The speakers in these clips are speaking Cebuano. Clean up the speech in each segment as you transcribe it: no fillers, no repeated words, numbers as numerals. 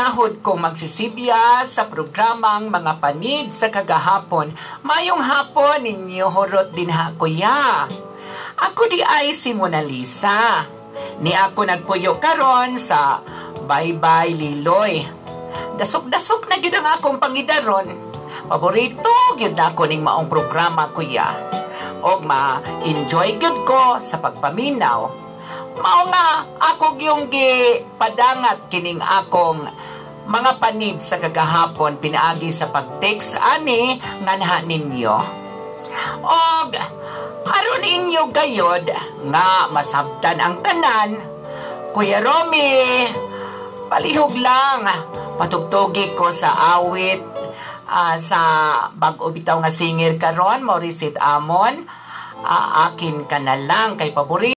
Nahod kong magsisibya sa programang Mga Panid sa Kagahapon. Mayong hapon ninyo horot din ha, kuya. Ako di ay si Mona Lisa. Ni ako nagpuyo karon sa Bye-bye Liloy. Dasok-dasok na gyud ang akong pangidaron. Paborito gyud na ako ning maong programa, kuya. Og ma-enjoy gyud ko sa pagpaminaw. Mao nga ako gyung gipadangat kining akong mga panid sa kagahapon pinaagi sa pag-text ani nganha ninyo. Og aron inyo gayod nga masabtan ang tanan, Kuya Romy, palihog lang patugtugi ko sa awit sa bag-o bitaw nga singer karon, Maurice Amon, akin ka na lang kay paborito.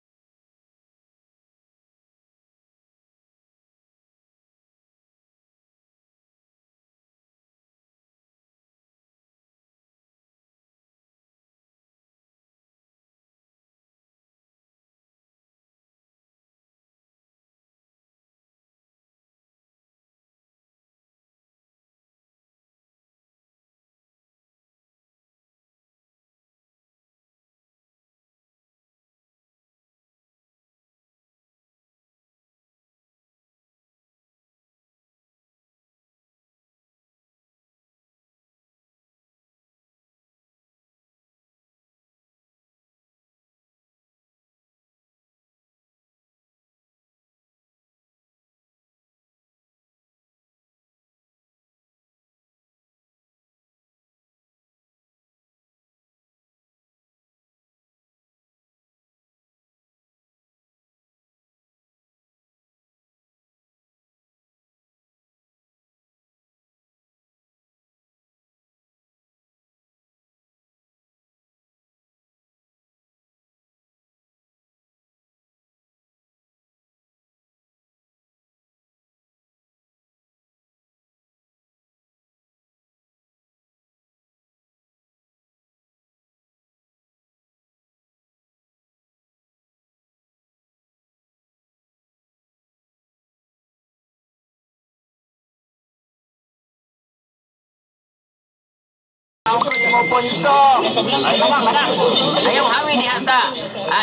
Mo Ponso. Ay, manang, manang. Ayaw hawi niya sa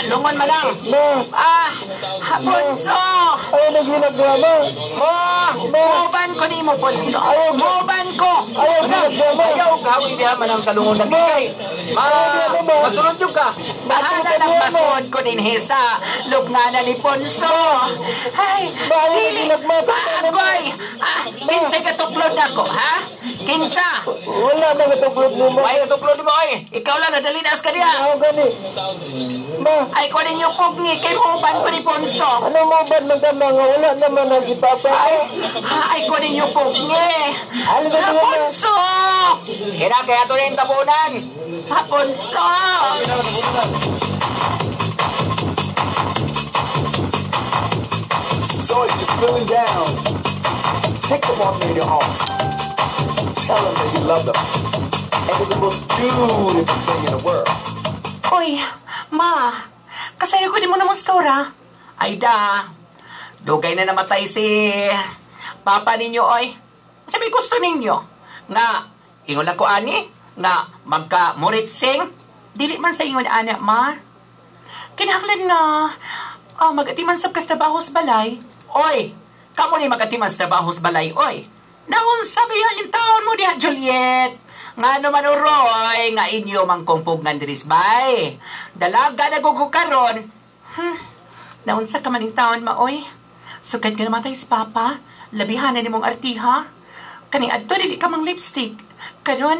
lungon, manang. Ah, Ponso. Ayaw naghinagama. Muban ko ni mo, Ponso. Muban ko. Ayaw naghinagama. Ayaw hawi niya manang sa lungon nagigay. Masunod yung ka. Bahala lang masunod ko din sa lugnanan ni Ponso. Ay, dili. Agoy. Kinsay katuklod ako, ha? Kinsa? Wala na katuklod mo. Ay, katuklod mo, ay. Ikaw lang, nadalinas ka niya. Ako gani. Ma. Ay, ko ninyo pugni. Kay muban ko ni Ponso. Ano muban man ka mga? Wala naman na si Papa. Ay, ko ninyo pugni. Ha, Ponso! Sige na, kaya ito na yung tabunan. Ha, Ponso! So if you're feeling down, take them off in your arm. Tell them that you love them. And it's the most beautiful thing in the world. Uy, ma, kasayo ko di mo na mostora. Ay da, dugay na namatay si papa ninyo, oy. Sabi gusto ninyo nga, ingon lang ko ani, nga magka-muritsing. Dili man sa ingon ana, ma. Kinahanglan nga, mag-atiman sa kastrabaho sa balay. Oy, kamo ni mag-atiman sa trabaho sa balay, oy. Naunsa ba yung taon mo diha, Juliet? Nga naman uroy, nga inyo mang kumpugan diris bay. Dalaga na gugo karon. Naunsa ka man yung taon, maoy. Sukad ka namatay si Papa, labihanan ni mong artiha. Kaning adto dili ka mang lipstick. Karon,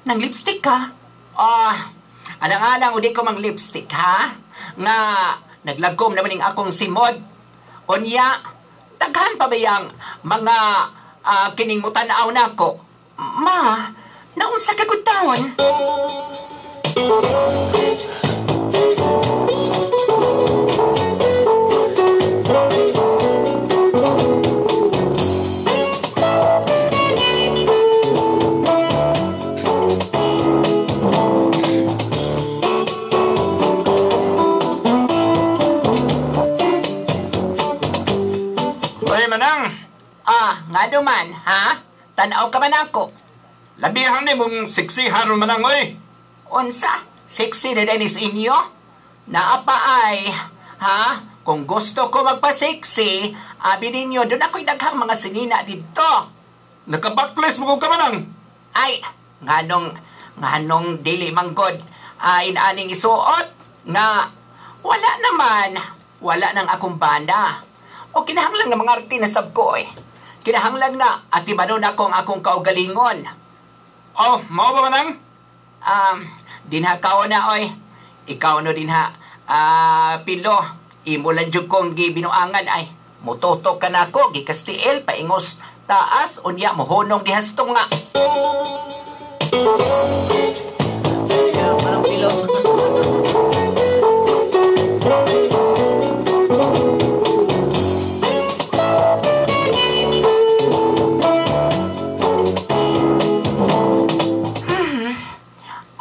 nang lipstick ka. Alang-alang udi ko mang lipstick, ha? Nga, naglagkom naman yung akong simod. Unya, daghan pa ba yang mga kining mutanaw nako? Ma, naunsa ka gud taon? Oy, manang. Nga Ngano man, ha? Tanaw ka man ako. Labihan ni mong sexy haron manang, oy. Unsa? Sexy na din is inyo? Naa pa ay, ha? Kung gusto ko magpa-sexy, abi ninyo, doon ako'y daghang mga sinina dito. Nakabakles mo kung ka manang. Ay, nganong dili manggod, ay naaning isuot, nga wala naman, wala nang akong banda. O kinahanglan nga mga arte na sab ko eh. Kinahanglan nga, ati manon akong akong kaugalingon. Oh, mao ba manang? Dinha kao na oy. Ikaw no dinha, pilo. Imo lang jud kong gibinuangan ay. Mututok ka na ako, gikastiel, paingos taas, unya mohonong dihastong nga. Parang pilo.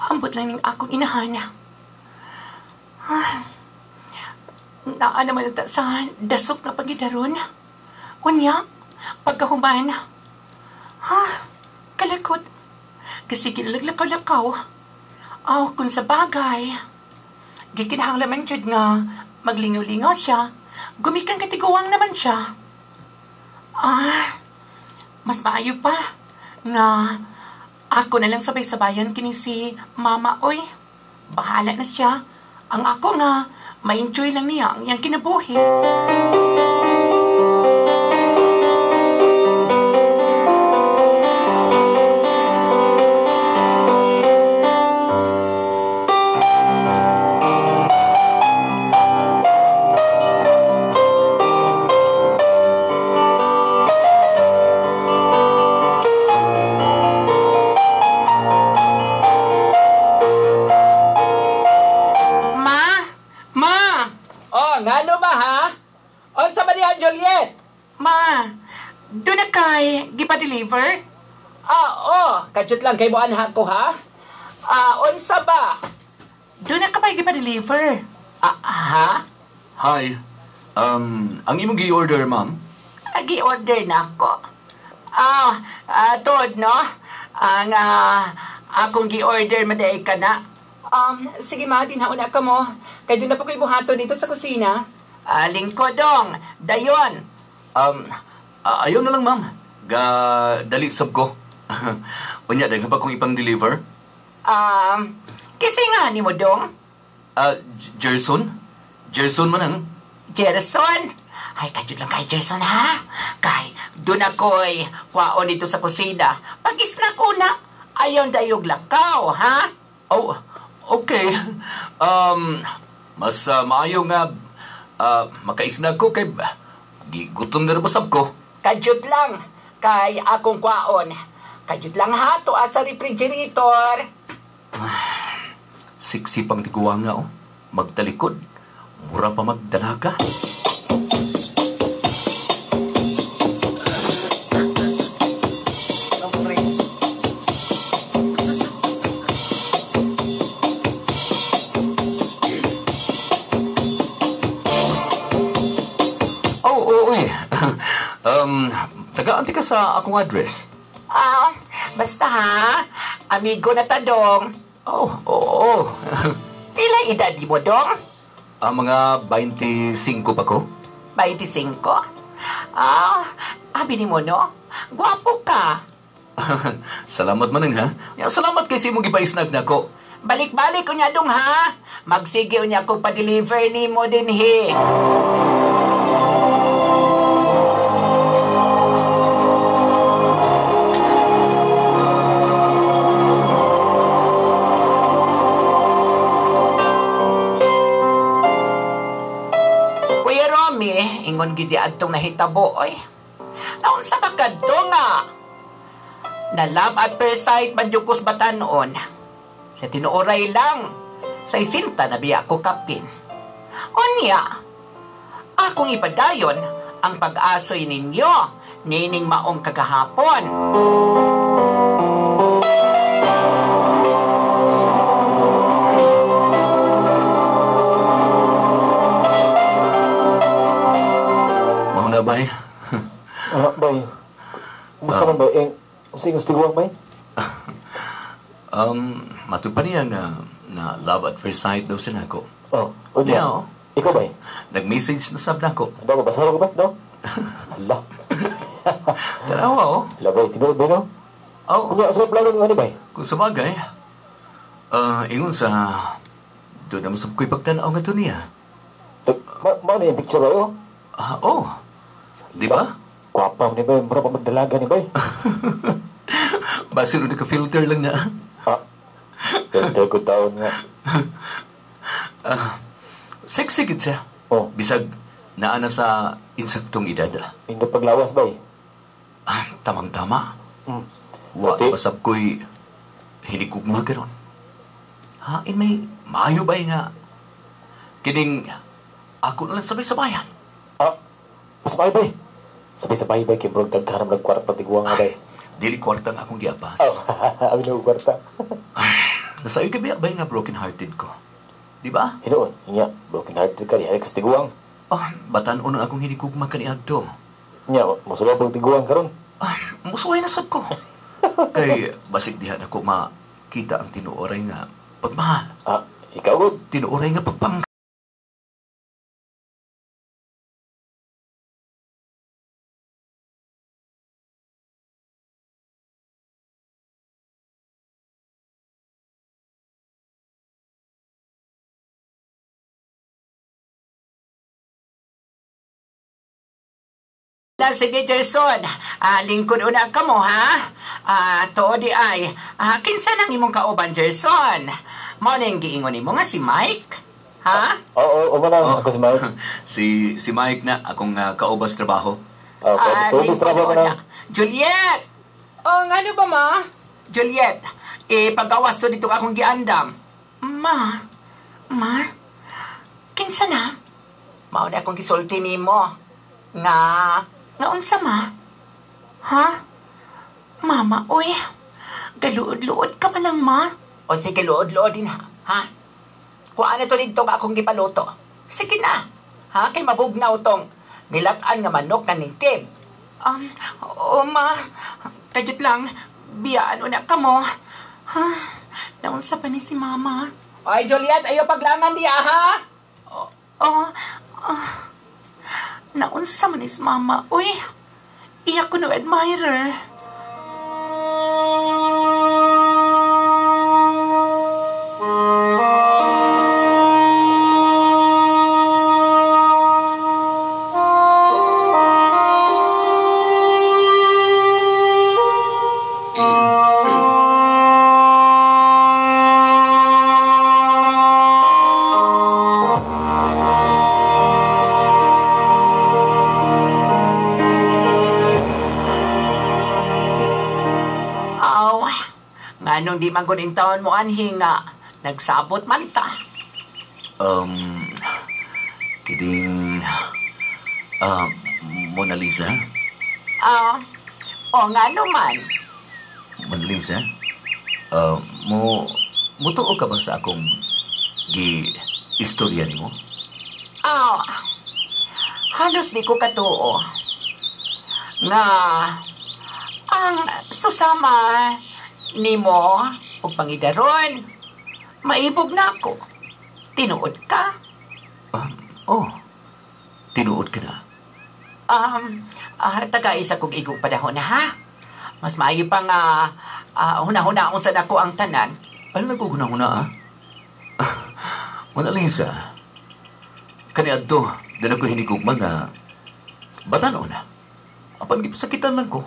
Ambot lang ning akong inahan. Naa naman ta sa dasok nga pagidaron. Unya, pagkahuman. Ha, kalakot. Kasi ginaglakaw-lakaw. Aw, kung sa bagay. Gikinahanglan man jud nga maglingaw-lingaw siya. Gumikan katiguang naman siya. Mas maayo pa nga ako na lang sabay-sabayan kini si Mama, oy. Bahala na siya. Ang ako nga, ma-enjoy lang niya ang iyang kinabuhi. Juliet! Ma, doon na kay gipa-deliver? Oh, kadyot lang kay buwan ko ha? Unsa ba? Doon na ka ba gipa-deliver? Ha? Hi. Ang imong gi-order, ma'am? Gi-order na ako. Tod, no? Ang akong gi-order, maday ka na. Sige ma, dinhaon na ka mo. Kay doon na po ko'y buhaton dito sa kusina. Lingkodong, dayon. Ayaw na lang, ma'am. Dali sab ko. Unya, daghan pa kong ipang-deliver. Kasi nga ni mo, dong? Gerson? Gerson man ang. Gerson? Ay, kadyod lang kay Gerson, ha? Kay, doon ako'y kwaon dito sa kusina. Pag-isna ko na, ayaw dayog lakaw, ha? Oh, okay. Mas maayo nga makaisna ko kay gigutom na rin sab ko. Kadyod lang kay akong kwaon. Kadyod lang ha, tuwa sa refrigerator. Siksi pang tiguwa nga, oh. Magtalikod. Mura pa magdalaga. Taga-anti ka sa akong address. Basta ha, amigo na ta, dong. Oh, oo. Pila edad mo, dong? Mga 25 pa ko. 25? Abi ni mo, no? Gwapo ka. Salamat manang, ha? Salamat kay sa imong gipaisnag nako. Balik-balik unya, dong, ha? Magsige unya kong pa-deliver ni mo din, he. Ingon gid adtong nahitabo oy. Naunsa ba kadto nga? Na love at first sight man jud kus batan-on. Sa tinuoray lang, sa isinta na biya ko kapin. Unya, akong ipadayon ang pag-asoy ninyo nining maong kagahapon. Bay. Bay. Sa imong tiguang bay? Matud pa niya nga na love at first sight daw siya nako. Oh, unya. Yeah, oh. Ikaw bay? Nag-message na sab nako. Daw basa ko ba? No? Ala. Tanawa oh. Ala bay, tinuod bay no? Oh, Unya sa plano ni ani bay? kung sa bagay, ingon sa doon naman sab ko'y pagtanaw nga to niya. Mao na yung picture bay oh. Ah, oh. Di ba? Gwapa ni bay, mura pa magdalaga ni bay. Basin ka filter lang na. Ah. Filter ko taon nga. Sexy gid siya. Oh. Bisag naa na sa insaktong edad. Indo paglawas bay. Ah, tamang-tama. Hmm. Wa Pati. pasab ko'y hinikugma karon. Hain may maayo ba nga kining ako na lang sabay-sabayan. Ah, mas maayo bay. Sabay-sabay bay kay murag daghan man kwarta tiguang nga bay. Dili kwarta nga akong giapas. Oh, abi na kwarta. Nasayo ka ba nga broken hearted ko? Di ba? Hinuon, nya, broken hearted ka diha ka sa tiguang. Oh, batan-on ang akong hinikugma kaniadto. Nya, mosulod og tiguang karon. Ah, musuway na sab ko. Kay basig diha nako makita ang tinuoray nga pagmahal. Ah, ikaw gud. Tinuoray nga pagpang Na, sige, Gerson. Ah, lingkod una ka mo, ha? Ah, tuo di ay. Ah, kinsa nang imong kauban, Gerson? Mao na yung giingon nimo nga si Mike? Ha? Oo, oo, man ako si Mike. Si Mike na akong kaubas trabaho. Oh, Ah, pwede lingkod trabaho una. na. Juliet! Oh, ngano ba, ma? Juliet, eh, pagawas to dito akong giandam. Ma? Ma? Kinsa na? Mao na akong gisulti nimo. Nga, nga unsa, ma? Ha? Mama, oy. Galuod-luod ka man lang, ma. O sige, luod-luod din, ha? Ha? Kuha na to dito nga akong gipaluto. Sige na. Ha? Kay mabugnaw tong nilat-an nga manok na native. Oo, ma. Kajut lang. Biyaan una ka mo. Ha? Naunsa pa ni si mama? Ay, Juliet, ayo paglangan diya, ha? Oo. Oh, naunsa man ni si mama. Uy, iya ko no admirer. Aw, nganong di man gud taon mo anhi nga nagsabot man ta. Kining Mona Lisa? Ah, o ngano man. Mona Lisa? Mo mutuo ka ba sa akong gi istorya nimo? Ah, halos di ko katuo nga ang susama nimo og pangidaron maibog na ako. Tinuod ka? Oh, tinuod ka na. Taga isa kog igong panahon na, ha? Mas maayo pa nga huna-hunaon sa nako ang tanan. Ano nagkuhuna-huna, ah? Mona Lisa, kaniadto, doon ako hinigugma nga batanon na. Apan gipasakitan lang ko.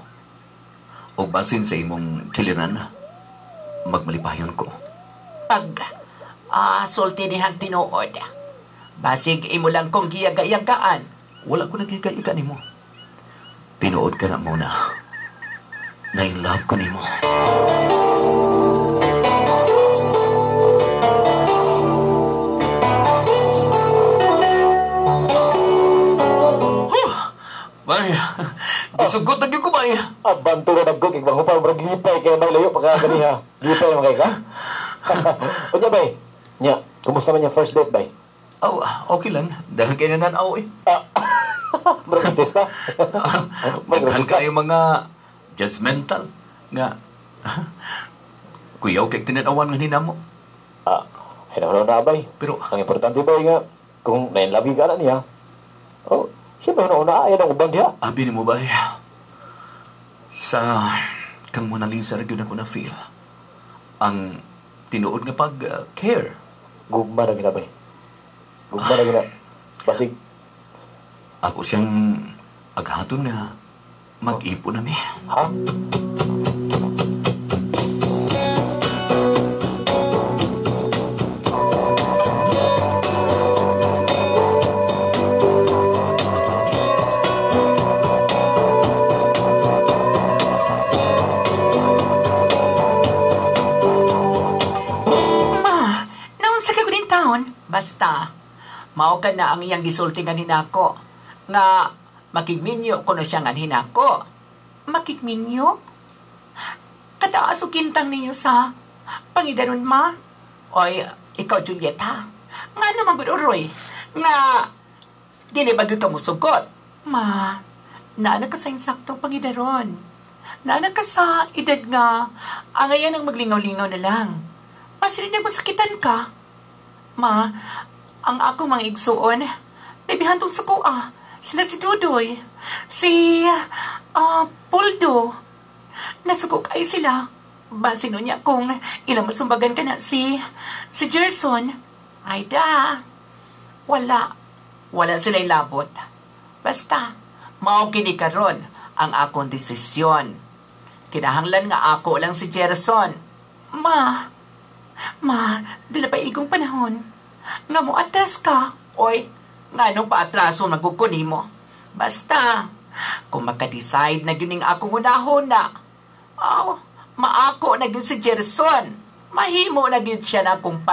O basin sa imong kiliran, magmalipayon ko. Pag sulti ni hang tinuod, basig imo lang kong giyagayagaan. Wala ko nagigaiga nimo. Tinuod ka na muna. Na-in love ko nimo. Bay, gisugot na gyud ko bay. Abanto na nagkog, ikbang hupaw, murag lipay kay may layo pa ka ganiha. Lipay naman kay ka? Unya bay, nya, kumusta man yung first date bay? Oh, okay lang. Dahil kay nananaw eh. Murag artista? Murag Daghan artista? kayo mga judgmental. Nga, kuyaw kay tinanawan nga ninamo. Ah, hinahuna na bay. Pero, Ang importante bay nga, kung na-in-love ka na niya, oh, siyempre una-una, ayan ang uban diha. Abi ni mo ba, sa kang Mona Lisa ra gyud ako na feel. Ang tinuod nga pag care. Gugma na gina bay. Gugma na gina. Basig, Ako siyang aghaton nga mag-ipo na mi. Ha? Ma, naunsa ka din taon? Basta, mao ka na ang iyang gisulti nga hinako. Nga, makigminyo ko na siya nga hinako. Makigminyo? Kataas o kintang ninyo sa pangidaron, ma? Oy, ikaw, Juliet, ha? Nga naman gud uroy. Nga, dili ba gyud ka musugot? Ma, naana ka sa insaktong pangidaron. Naana ka sa edad nga, angayan ang maglingaw-lingaw na lang. Pasirin na masakitan ka. Ma, ang ako mga igsuon, nabihantong sa kuha. Sila si Dudoy, si Puldo. Nasuko kay sila. Basin niya kung ilang masumbagan ka na si Gerson. Ay da, wala. Wala sila ilabot. Basta, mao kini karon ang akong desisyon. Kinahanglan nga ako lang si Gerson. Ma, Ma, dila pa igong panahon. Nga mo atras ka. Oy, nga nung paatraso magugkuni mo. Basta, kung makadecide na gyud ning akong hunahuna, aw, maako na gyud si Gerson. Mahimo na gyud siya na akong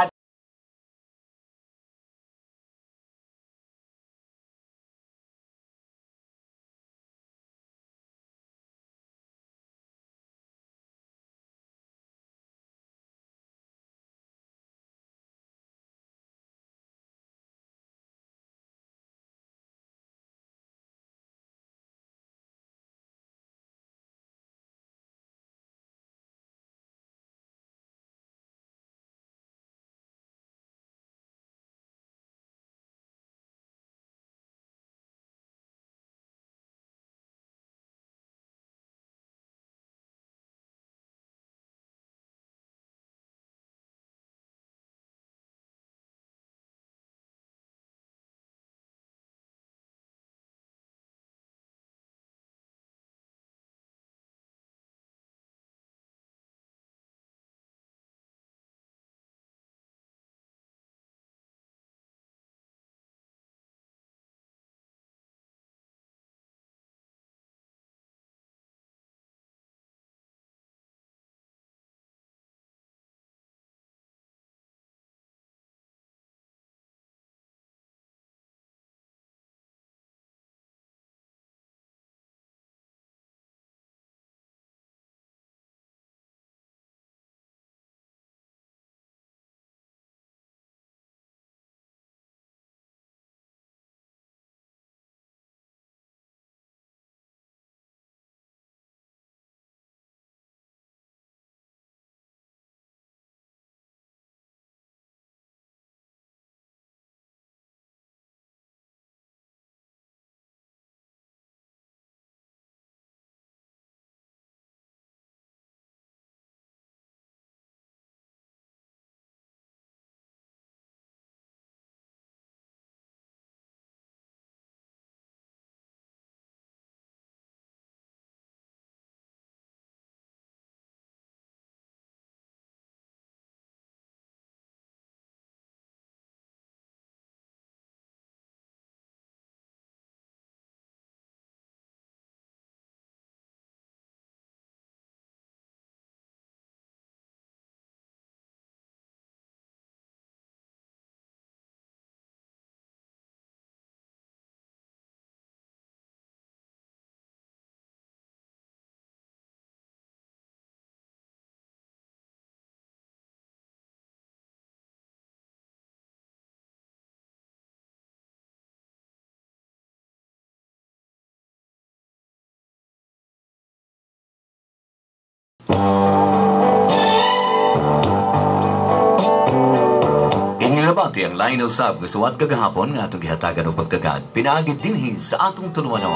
Nabati ang lain usab nga suwat kagahapon nga atong gihatagan og pagtagad pinaagi dinhi sa atong tulumanon.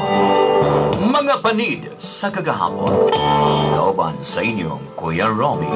Mga Panid sa Kagahapon. Kauban sa inyong Kuya Romy.